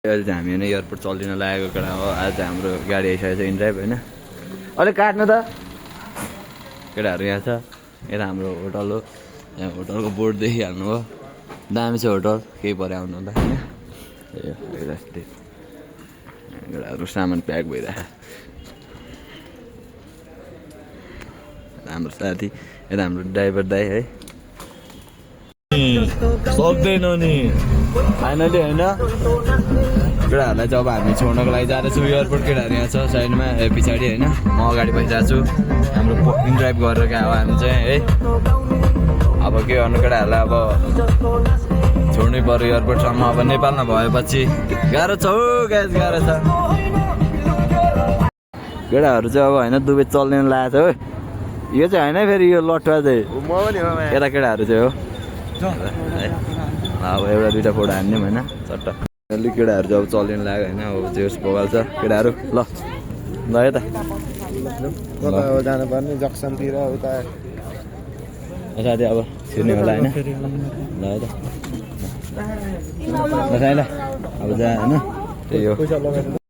अहिले चाहिँ हामी होइन एयरपोर्ट चल्दिन लागेको केटा हो। आज हाम्रो गाडी आइसकेको छ इनड्राइभ होइन। अलिक काट्नु त केटाहरू यहाँ छ। यता हाम्रो होटल हो। यहाँ होटलको बोर्ड देखिहाल्नु हो। दामी छ होटल, केही परे आउनु होला होइन। केटाहरू सामान प्याक भइरहेको। हाम्रो साथी यता हाम्रो ड्राइभर दाइ है। सक्दैन नि फाइनली होइन। केटाहरूलाई जब हामी छोड्नको लागि जाँदैछौँ एयरपोर्ट, केटाहरू यहाँ छ साइडमा पछाडि होइन। म अगाडि बसिरहेको छु। हाम्रो इनड्राइभ गरेर गएको अब हामी चाहिँ है। अब के गर्नु केटाहरूलाई, अब छोड्नै पर्यो एयरपोर्टसम्म। अब नेपालमा भएपछि गाह्रो छ हौ ग्यास, गाह्रो छ। केटाहरू चाहिँ अब होइन दुबई चल्दैन लागेको छ हो। यो चाहिँ होइन फेरि यो लटुवा चाहिँ यता केटाहरू चाहिँ हो। अब एउटा दुइटा फोटो हान्ने होइन चट्ट। अलिक केटाहरू चाहिँ अब चल्दैन लाग्यो होइन। अब जेर्स बगाल्छ केटाहरू। ल ल यता जानुपर्ने जक्सनतिर उता साथी अब छिर्ने होला होइन। ल यता ल अब जा होइन। त्यही हो।